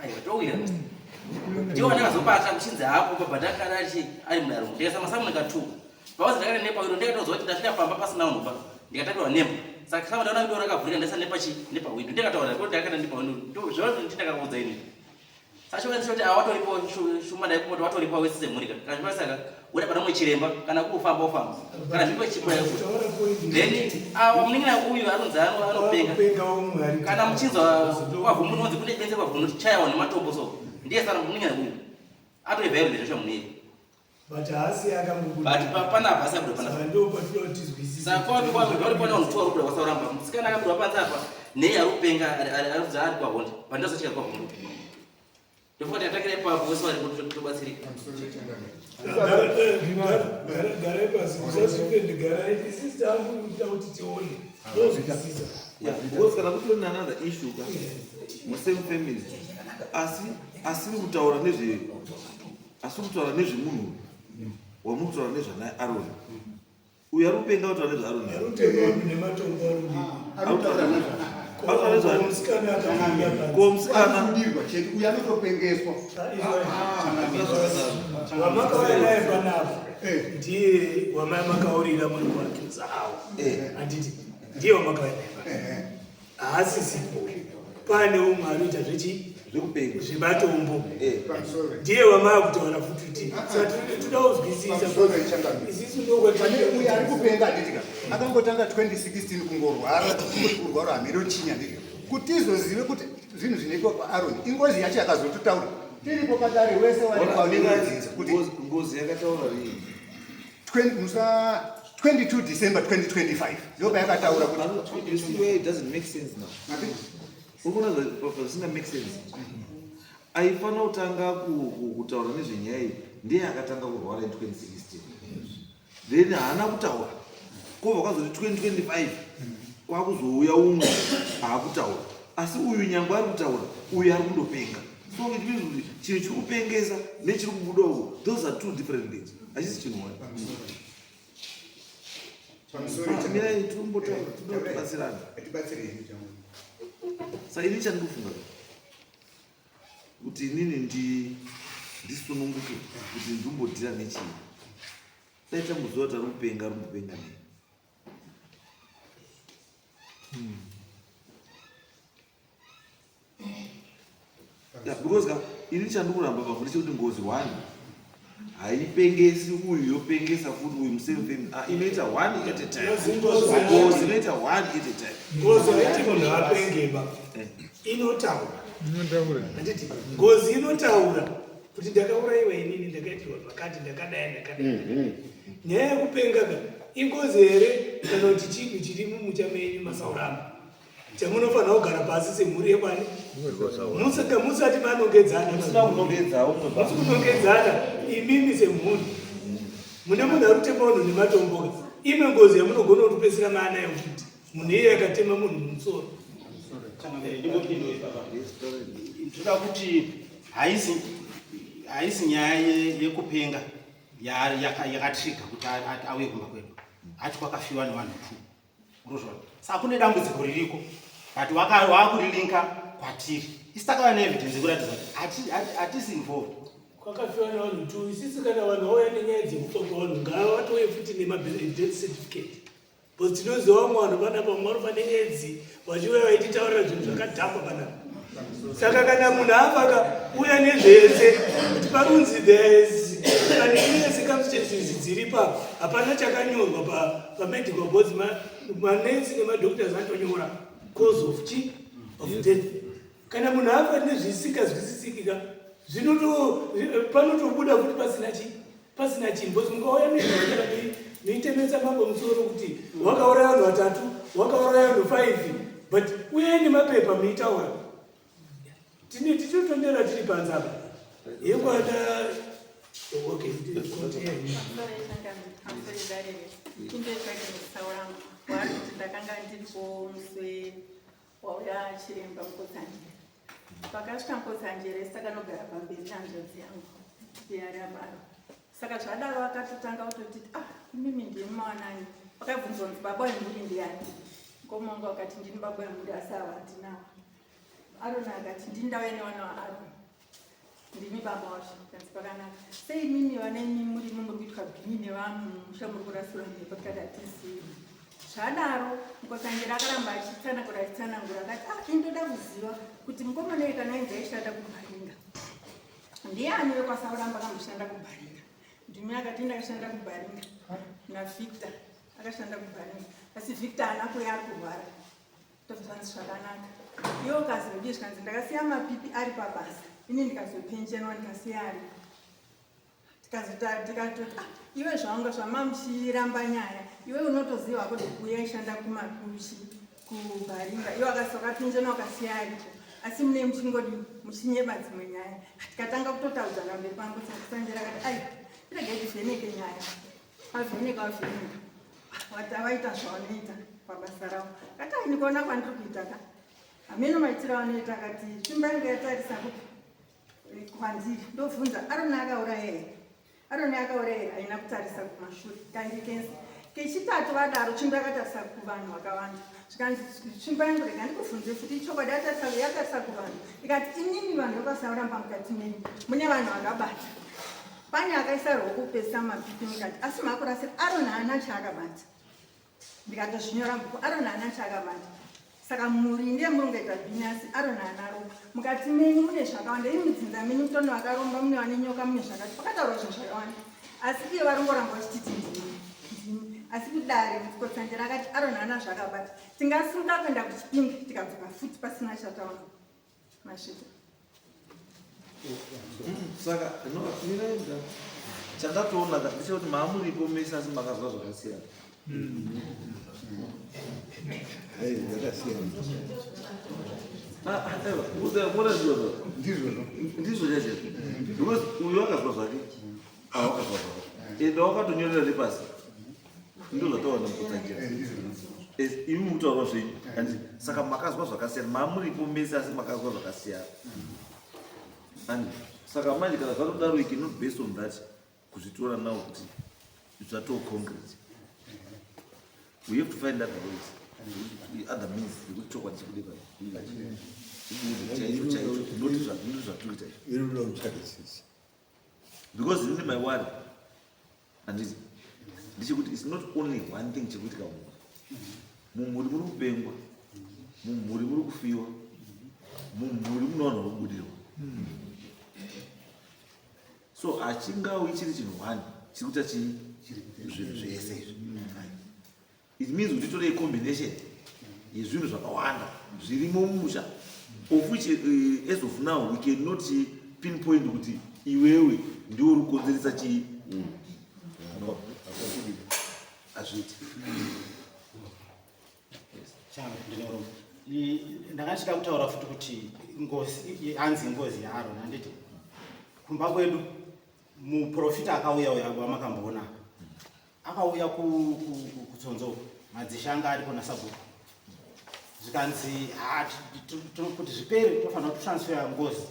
Aiwa towira. Ndiwo ndakazobata kuchinzi hapo baba ndakara achi ari mudaro. Ndikaisa masamu nika 2. Pawazi ndakara nepa wiro ndikatozwa kuti ndasvika pamba pasina unhu pa. Ndikatapiwa nemba. Saka kama ndaona kuti rakavhurika ndaisa nepa chi nepa window. Ndikataura kuti ndakata nepa window. Ndo zvavo ndindakakuudza ini. Sacho ndicho kuti awatoripo shuma dai kumoti watoripo wese semhuri kana kana saka uda pana mwe chiremba kana kufamba ofamba kana mhipo ichibuda then awa munin'ina uyu anonzi anopenga kana muchinzwa kwavhungu unonzi kune benzi kwavhungu chayawa nematombo so ndiye sana munin'ina uyu atoivhairwe zvacho munini but haasi akangobuda but panapa asi abuda panapa ndo patinoda saka kwati kwati vari pana vanhu tuwa kubuda kwasauramba musikana akabuda panze apa nei ari kupenga ari ari kwahonde pandazochika kwahonde ndofunga tatakira ipapo vose vari kuti tobatsirika garai pasi musasvike garai isisi takuita kuti tione tozwisisa because kana kutori neanother issue ka musame family asi asiri kutaura nezve asi kutaura nezvemunhu wamuri kutaura nezvanaye aroni uyu ari kupenga kutaura nezvaaroni ko musikana chete uyu anotopengeswa wamakauya naye panapa ndiye wamamakaurira muri kwake zawo handiti ndiye wamakauya naye panapa haasisipo pane umwe anoita zvechi. Zvekupenga. Zvematombo. Eh. Ndiye wamaa kutaura futi kuti saka toda kuzwisisa. Isisu ndokwatine uyu ari kupenga handiti ka. Akangotanga 2016 kungorwara kungoti kurwara hameno chinya handiti. Kuti tizozive kuti zvinhu zvinoitwa kwaAron ingozi yacho yakazototaura. Tiripo padare wese wari kwaunenodzinza kuti ngozi yakataura rini? 20 musa 22 December 2025 ndipo payakataura kuti you see where it doesn't make sense now. Urikuona zvisinga make sense. Aifanira kutanga kutaura nezvenyaya iyi ndiye akatanga kurwara in 2016. Then haana kutaura. Kobva kwazoti 2025 kwakuzouya umwe akutaura. Asi uyu nyangwe ari kutaura, uyu ari kundopenga. So it means kuti chinhu chiri kupengesa nechiri kubuda uku, those are two different things. Hachisi chinhu one. Mirai tinombotaura, tinoda kutibatsirana. Saka ini chandinofunga kuti inini ndisununguke kuti ndimbodhira nechii. Dai tamboziva kuti ari kupenga, ari kumbopenga nei. Yeah, because ka ini chandikuramba bambo ndechekuti ngozi one haipengesi uyu yopengesa futi uyu musame family. Ah, inoita one at a time. Ngozi inoita one at a time. Ngozi haiti munhu apengeba. Eh. Inotaura. Handiti ngozi inotaura kuti ndakaurayiwa inini ndakaitirwa zvakati ndakadai ndakadai. Nyaya yekupenga ka ingozi here kana kuti chinhu chiri mumucha menyu masauramba? Chamunofanira kugara pasi semhuri yekwani musaka musati manongedzana musina kunongedza umwe musi kunongedzana imimi semhuri mune munhu ari kutema vanhu nematombo imwe ngozi yamunogona kutopedzisira maanayo futi munhu iye akatema munhu mumusoro. Ndinoda kuti haisi nyaya yekupenga yakatriga kuti auye kumba kwedu ati kwakafiwa nevanhu 2. Urozvona. Saka kune dambudziko ririko but wakurilinka kwatiri. Isi takava neevidence yekuratidza kuti hatisi involved. Kwakafiwa nevanhu 2 isisi kana vanhu vauya nenyaya dzekufa kwevanhu ngavatouye futi nemadeath certificate. Because tinoziva vamwe vanhu panapa vamwe vanofa neAIDS vachiuya vaititaurira zvinhu zvakadhakwa panapa. Saka kana munhu afa ka uya nezvese kuti parunzi there's pane clear circumstances dziri pa hapana chakanyorwa pa medical boards manesi nemadoctors atonyora cause of chi of death. Kana munhu afa nezvisikazwisisiki ka zvinoto panotobuda futi pasina chi pasina chinhu because mukauya nezvaaa muitemesa mambo musoro kuti wakauraya vanhu vatatu wakauraya vanhu 5 but uyai nemapepa muitaura tine tichitondera tiri panze apa yekwana okay ndakanga ndiripo musi wauya chiremba mukotsanjere. Pakasvika mukotsanjere takanogara pamberi nehanzvadzi yangu yarabaro. Saka zvadaro akatotanga kutoti ah imimi ndimi mawanani. Vakabvunzwa kunzi baba wemhuri ndiani? Mukoma wangu akati ndini baba wemhuri asi ava handinawo. Aroni akati ndini ndauya nevana vaAroni. Ndini baba wacho kanzi pakanaka. Sei imimi vana imi muri muri kuitwa bhinyi nevanhu mumusha muri kurasirwa mhepo tikati hatizivi. Zvadaro Mukotsanjera akaramba achitsanangura achitsanangura akati ah ini ndoda kuziva kuti mukomana uyu kana ainzi aishanda kuBharinga ndiani wekwaSauramba akamboshanda kuBharinga. Ndimi akati ndakashanda kuBharinga naVictor akashanda kuBharinga asi Victor haana kuuya ari kurwara. Tozvanzi zvakanaka. Iwe ukazodii zvikanzi ndakasiya mapipi ari pabasa ini ndikazopenjenwa ndikasiya aripo. Tikatoti ah, iwe zvawanga zvamamuchiramba nyaya iwe unotoziva kuti uye aishanda kumakuchi kubaringa iwe wakapinjena ukasiya aripo asi mune muchingodi muchinyeba dzimwe nyaya. Tikatanga kutotaudzana mberi pangu sanjera akati ai regai tivheneke nyaya. Avheneka avheneka vaita zvavanoita pabasa ravo. Kati ai ndikuona kwandiri kuita ka hameno maitiro avanoita akati tsvimbo yangu yatarisa kupi kwandiri ndobvunza Aroni akauraya here? Aroni akauraya here? Haina kutarisa kumashure kairi kese. Kechitatu vadaro tsvimbo yakatarisa kuvanhu vakawanda zvikanzi tsvimbo yangu rega ndikubvunze futi ichokwadi yatarisa kuvanhu ikati inini vanhu vekwasauramba mukati menyu mune vanhu vakabata pane akaisa ruoko kupedzisa mapipi mukati asi makurasira Aroni haana chaakabata ndikatozvinyora mubhuku Aroni haana chaakabata. Saka mhuri ndiye murongoita bhinyasi Aroni haana ropa. Mukati menyu mune zvakawanda, imi mudzinza menyu mutone vakaromba, mune vane nyoka, mune zvakati. Pakataurwa zvinhu zvakawanda. Asi iye varingoramba vachititi ndimi. Ndimi. Asi kudare Mukotsanjera akati Aroni haana zvakabata. Tingasimuka kuenda kuChipinge tikadzoka futi pasina chataona. Masvita. Saka no miraenda chandatoona ka ndechekuti maamuripo mese asi makazwa zvakasiyana. Eh, zvakasiyana. Ah, ah, aiwa, mona ndizvozvo. Ndizvozvo. Ndizvo chaizvo. Because uyu akazwa zvake. Ah, wakazwa zvake. Ende wakatonyorera nepasi. Ndizvo zvataona mukutsanjira. Eh, ndizvozvo. Eh, imi mukutaura zvenyu. Handiti saka makazwa zvakasiyana. Maamuripo mese asi makazwa zvakasiyana. Handiti saka manje kana zvatodaro you cannot based on that kuzvitora now kuti zvatoo concrete. We have to find other ways. Other means dzekuti chokwadi chibude pa. Chibude chaicho chaicho not zvatiri kuita izvi. Iri kuda kutsvakisisa. Because inini my worry handiti ndechekuti it's not only one thing chekuitika mumhuri. Mumhuri muri kupengwa, mumhuri muri kufiwa, mumhuri mune vanhu vari kubudirwa. So hachingawi chiri chinhu one chiri kuita chii zvinhu zvese izvi. It means kuti tore combination yezvinhu zvakawanda zvirimo mumusha of which as of now we cannot pinpoint kuti iwewe ndiwe uri kukonzeresa chii. No. Hazviiti. Changa ndine urombo. Ndakachida kutaura futi kuti ngozi hanzi ngozi yaAron handiti kumba kwedu muprofita akauya uya wamakamboona akauya kutsonzo madzishe anga aripo nasabhuku zvikanzi kuti zvipere tofanira kutransfer ngozi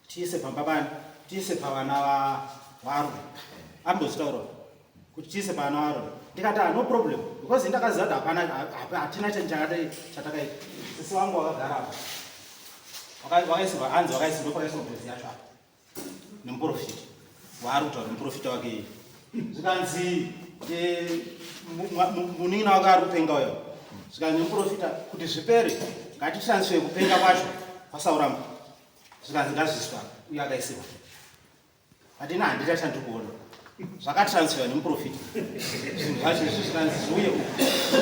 tiise pamba bani tiise pavana vaAron ambozvitaura kuti tiise pavana vaAron ndikati ah, no problem because ndakaziva kuti hapana hatina chinhu chatakaita sisi vangu vakagara apa wakaisirwa hanzi wakaisirwa pakaisirwa ngozi yacho apa nemuprofita waari kutaura muprofita wake iye zvikanzi munin'ina wake ari kupenga uyo zvikanzi nemuprofita kuti zvipere ngatishandiswe kupenga kwacho kwasauramba zvikanzi ngazviswa uye akaisirwa hatina handita chandiri kuona zvakatransferwa nemuprofita zvinhu zvacho izvi zvikanzi zviuye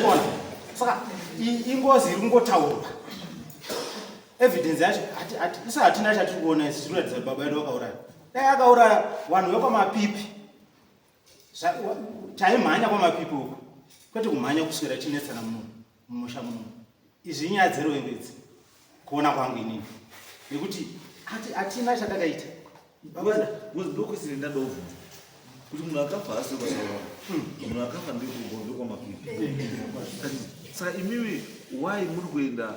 kuona saka ingozi iri kungotaurwa evidence yacho isu hatina chatiri kuona isu tiri kuratidza kuti baba vedu vakauraya dai akauraya vanhu vekwamapipi taimhanya kwamapipi uko kwete kumhanya kuswera chinetsana muno mumusha muno izvi inyaya dzeruvengo idzi kuona kwangu inini nekuti hatina chatakaita ndokwesiri ndadovhunza kuti munhu akafa haasi kwasaura munhu akafa ndekwamapipi saka imimi why muri kuenda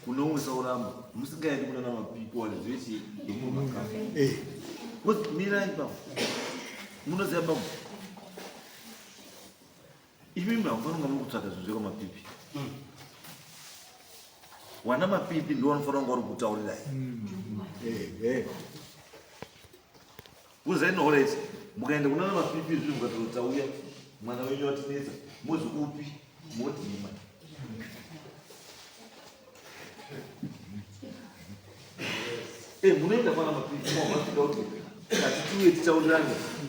kune umwe sauramba musingaendi kuna namapipi wani zvechi yemunhu akafa Because mirai baba munoziva baba imimi hamufanira kunga muri kutsvaga zvinhu zvekwamapipi wana mapipi ndiwo vanofanira kunga vari kutaurirai kuzai nooreti mukaenda kuna namapipi zvinhu mukatotauya mwana wenyu watinetsa mozi upi modhima munoenda kwana mapipi mavasvika kuti kati tiuye titaurirane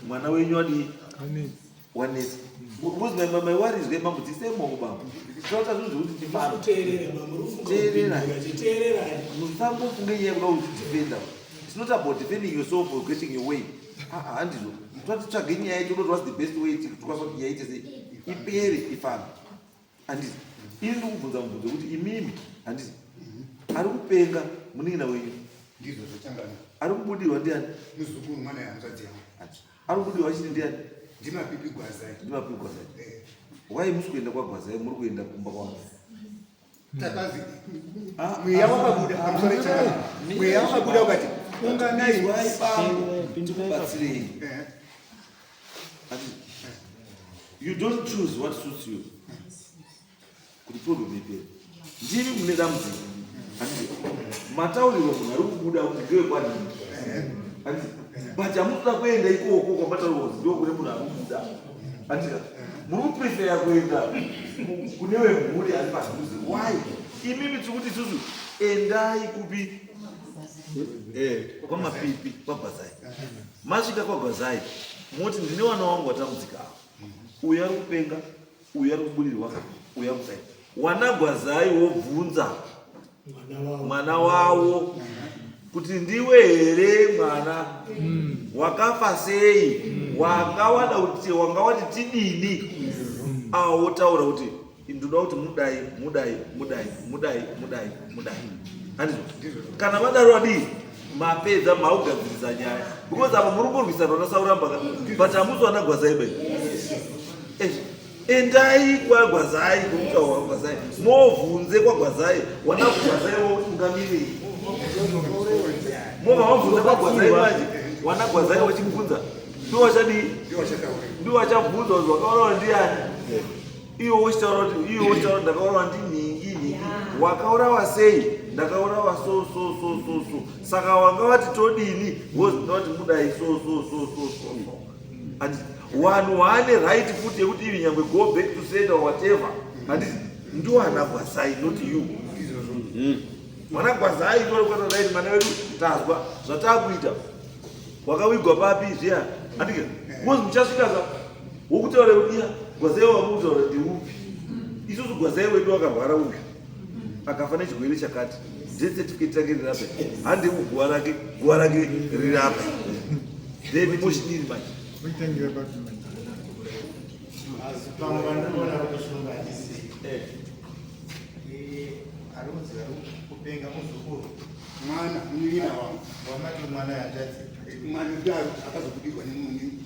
mwana wenyu adii wanetsa because my worry is mambo dzisai maoko bambo tinoita zvinhu zvekuti tifambe Teerera bambo, rufunga Teerera. kupindura, chiteererai. musambofunge nyaya yekuda kuzvidefenda it's not about defending yourself or getting your way Ah, ah, handizvo totitsvage nyaya yacho toti what's the best way tikwanisa kuti nyaya ite sei ipere ifambe handiti ini ndikubvunza mubvunzo wekuti imimi handiti ari kupenga munin'ina wenyu Ndizvo zvachangana. ari kubudirwa ndiani Muzukuru mwana yehanzvadzi yangu. Handiti. Ari kubudirwa achiti ndiani Ndimapipi Gwazai. Ndimapipi Gwazai. Eh. Why musi kuenda kwaGwazai muri kuenda kumba kwangu? Takazi Ah, mweya ah, wakabuda ah, pamusoro changana. Mweya wakabuda ukati unganai. Why bambo tikubatsirei. Eh. Handiti. You don't choose what suits you. Kuti problem ipere. Ndimi mune dambudziko. Handiti. Mataurirwa munhu ari kubuda kuti ndewekwanini. Handiti. But hamunoda kuenda ikoko kwamataurirwa kuti ndokune munhu ari kubuda. Handiti. Muri kuprefera kuenda kune wemhuri ari padhuze. Why? Imimi tiri kuti isusu endai kupi? Eh, kwamapipi kwagwazai. Masvika kwagwazai moti ndine wana wangu watambudzika ava. Uyu ari kupenga, uyu ari kubudirwa, uyu ari kudai. Wana gwazai wobvunza mwana wavo kuti ndiwe here mwana wakafa sei wanga wada kuti wanga wati tidini awo wotaura kuti ndoda kuti mudai mudai mudai mudai mudai mudai handizvo kana vadaro vadii mapedza maugadzirisa nyaya because apa muri kurwisana nasauramba ka but hamusi wana gwazai bai eh, endai kwagwazai kumutaura kwagwazai movhunze kwagwazai wana gwazai wotungamirei mova wabvunza kwagwazai manje wana gwazai wachibvunza ndiwachadii ndiwachabvunza kuti wakaurawa ndiani iwe wochitaura kuti iwe wochitaura ndakaurawa ndinhingi nhingi wakaurawa sei ndakaurawa so so so so so saka wanga wati todini wozvinoti mudai so so so so so so and wanhu waane right futi yekuti ivi nyangwe go back to sender or whatever handiti ndiwana gwazai not you Mwana gwazai tori kwata right mwana wedu tazwa zvatakuita wakawigwa papi zviya andike because muchasvika ka wokutaura kuti iya gwazai wamukutaura ndeupi isusu gwazai wedu akarwara uyu akafa nechirwere chakati death certificate rake rirape hande kuguva rake guva rake rirape then mochidini manje Asi pamwe vandinoona kutosunga handisi. Eh. Ari kunzi ari kupenga muzukuru. Mwana munin'ina wangu. Wamati mwana hanzvadzi. Mwana kudaro akazobudirwa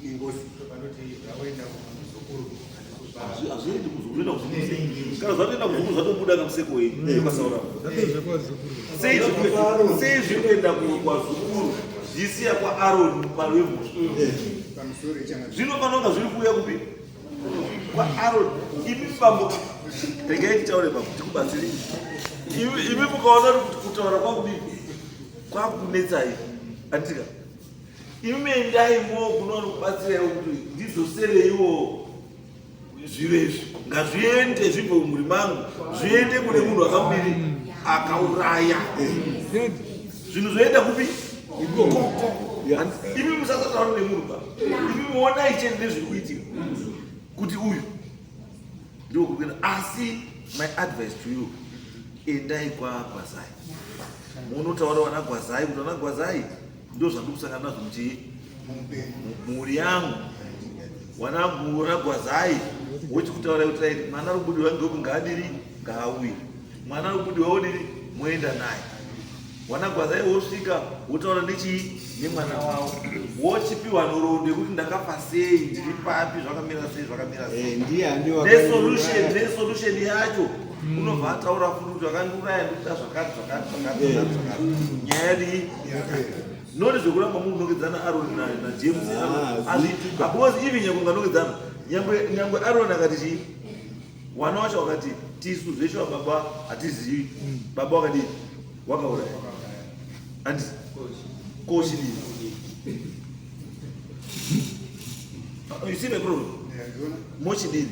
nengozi. Vanoti vakuenda kumuzukuru. Hazviendi kuzukuru enda kuzukuru. Kana zvatoenda kuzukuru zvatobuda kamuseko wenyu. Eh. Kwasaura. Sei sei zviri kuenda kwazukuru zvisiya kwaAroni mupari wemhosva. Eh. Pamusoro ichanga. Zvinofanira kunga zviri kuuya kupi? kwaAron imi bambo regai nditaure bambo tikubatsire imi mukaona kuti kutaura kwakudii kwakunetsai anditika imi endai mo kunoona kubatsiraiwo kuti ndidzosereiwo zviro izvi ngazviende zvibve mumhuri mangu zviende kune munhu akamudini akauraya zvinhu zvoenda kupi ikoko imi musasataura nemunhu ba imi muonai chete nezviri kuitika kuti uyu ndiwo kuenda asi my advice to you endai kwagwazai munotaura wana gwazai kuti wana gwazai ndo zvandiri kusangana nazvo muchii mhuri yangu wanagura gwazai wochikutaura kuti right mwana ari kubudirwa ngeku ngaadiri ngaauye mwana ari kubudirwa wodiri moenda naye wanagwazai wosvika wotaura nechii nemwana wavo wochipiwa nhoroondo yekuti ndakafa sei ndiri papi zvakamira sei zvakamira sei eh, nesolution nesolution yacho hmm. unobva ataura futi kuti vakandiuraya ndikuda zvakati zvakati zvakati eh. zvakati nyaya yadii not zvekuramba munonokedzana aron najames ah, because even nyangwe unganokedzana nyangwe aron akati chii wana wacho wakati tisu zveshuwa baba hatizivi baba wakadii wakauraya andi kochidii you see my problem mochidini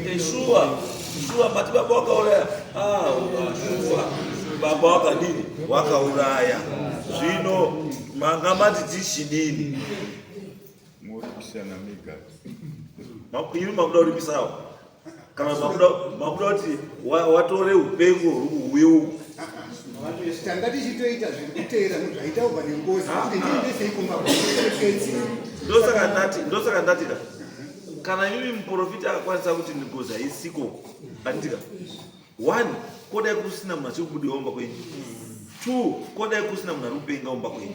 eh, shuwa shuwa mati baba wakauraya ah, shuwa baba wakadini wakauraya zvino manga mati tichidini Moripisana mega. Imi makuda kuripisawo kana makuda makuda kuti watore upengo huye uku. Tanga tichitoita zviri kuteera zvaitaurwa nengozi kuti ndiendesei kumba kweketsi. Ndosaka ndati ndosaka ndati ka kana imimi muprofita akakwanisa kuti ngozi haisiko anditika One, ko dai kusina munhu achiri kubudirwa mumba kwenyu. Two, ko dai kusina munhu ari kupenga mumba kwenyu.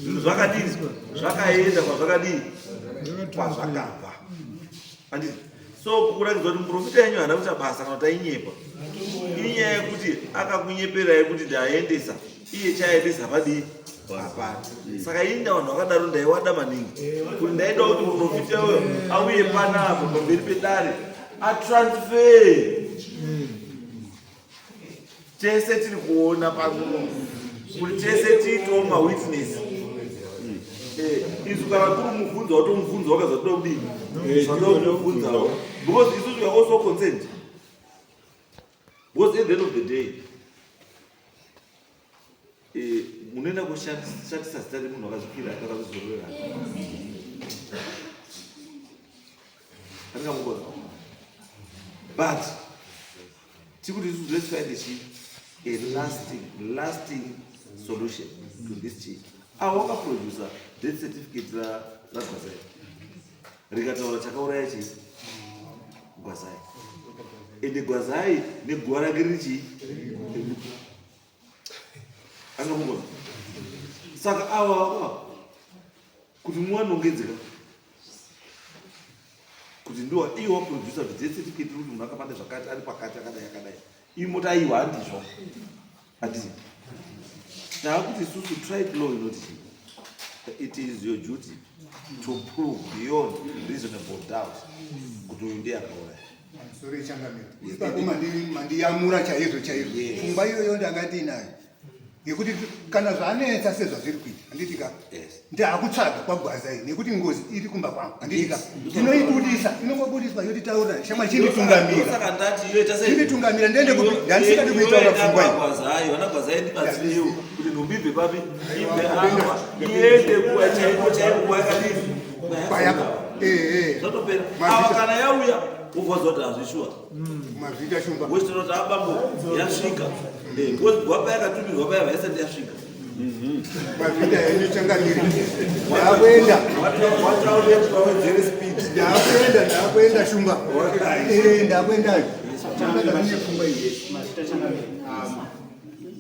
Zvinhu zvakadii? Zvakaenda kwazvakadii? Kwazvakabva. Handiti? So kuratidza kuti muprofita yenyu haana kuita basa kana kuti ainyepa. Inyaya yekuti akakunyeperai kuti ndaendesa iye chaaendesa padii? Hapana. Saka ini ndavanhu vakadaro ndaiwada maningi. Kuti ndaida kuti muprofita uyo auye panapa pamberi pedare atransfer tese tiri kuona pano kuti tese tiitewo mawitness. Eh, isu kana kuri mubvunzo watomubvunza wakaza toda kudini eh, zvatoda kumubvunzawo because isusu we are also concerned because at the end of the day eh, munoenda kushatisa zita remunhu akazvipira akazvizororera andingamukona but tikuti isusu let's find a chi a lasting lasting solution to this chi avo wakaproducer death certificate ragwazai rikataura chakauraya chii gwazai ende gwazai neguva rake riri chii angamugona saka ava ava kuti muwanongedzeka kuti ndiwa iye waproducer kuti death certificate kuti munhu akabata zvakati ari pakati akadai akadai imi moti aiwa handizvo handiti taakuti isusu tribe law inoti chii it is your duty to prove beyond reasonable doubt kuti uyu ndiye akauraya. Sorry changamire. Ipapo mandiyamura chaizvo chaizvo. Pfungwa iyoyo ndanga ndinayo. Yekuti kana zvanetsa sezvazviri kuita handiti ka? Ndakutsvaga kwagwaza iyi nekuti ngozi iri kumba kwangu handiti ka? Tinoibudisa inongobudiswa yotitaurira shamwari chinditungamira. Saka ndati yoita sei? Chinditungamira ndiende kupi? Ndandisingadi kuitaura pfungwa iyi. Gwazai, vana gwazai ndibatsireiwo kuti nhumbi ibve papi? Ibve apa. Iende kuwa chaiko chaiko kwayakadini? Kwayaka. Eh eh. Zvatopera. Ava kana yauya wobva waziva kuti hazvishuwa. Mazvita shumba. Wochitaura kuti abambo yasvika. Eh, because gwapa yakatumirwa paya haisati yasvika. Mazvita henyu changamire. Ndakuenda. Wataure kuti wawedzere speed. Ndakuenda, ndakuenda shumba. Eh, ndakuenda. Changamire pfungwa iyi. Mazvita changamire.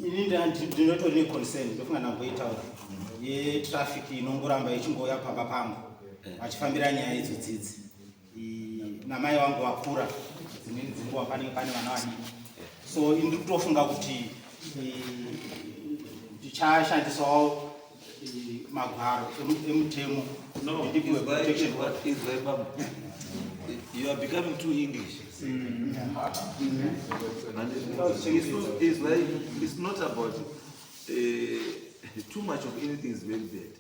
Ini ndinotori neconcern ndofunga ndamboitaura yetraffic inongoramba ichingouya pamba pangu vachifambira nyaya idzodzidzi namai vangu vakura dzimweni dzenguva panenge pane vana vadiki so ini ndiri kutofunga kuti ndichashandisawo magwaro emutemo. No, ndipiwe protection order. Izwai baba. You are becoming too English. And it's like, it's not about too much of anything is very bad.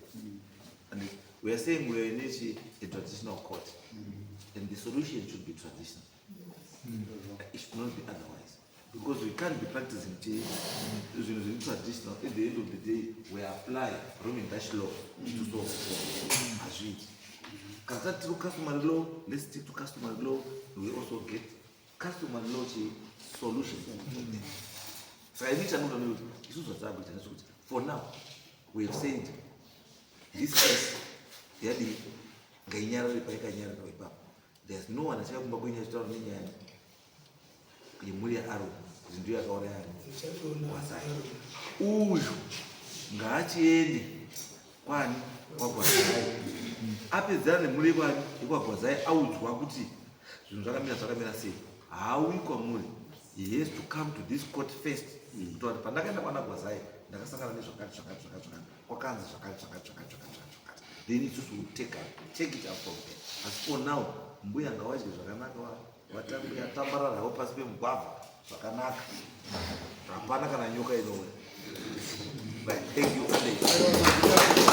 And we are saying we are in a traditional court. And the solution should be traditional. It should not be otherwise. Because we can't be practicing zvinhu zviri traditional. At the end of the day, we apply Roman Dutch law to solve the problem. Hazviiti. Kana tati tiri customary law, let's stick to customary law. We also get customary law chi solution. Saka ini chandinoda ndekuti isusu zvataakuita ndezvekuti for now we have said this case yadii ngainyarare paikanyarara ipapo. There's no one achauya kumba kwenyu achitaura nenyaya yemhuri yaAron kuti ndiyo yakauraya ani Gwazai. Uyu ngaachiende kwani kwaGwazai apedzana nemhuri yekwani yekwaGwazai audzwa kuti zvinhu zvakamira zvakamira sei. Haauyi kwamuri, he has to come to this court first kutaura kuti pandakaenda kwana Gwazai ndakasangana nezvakati zvakati zvakati zvakati kwakanzi zvakati zvakati zvakati zvakati zvakati zvakati then isusu will take it up from there. Asi for now mbuya ngawadye zvakanaka vatambararawo pasi pemugwavha zvakanaka, hapana kana nyoka inouya. Right, thank you.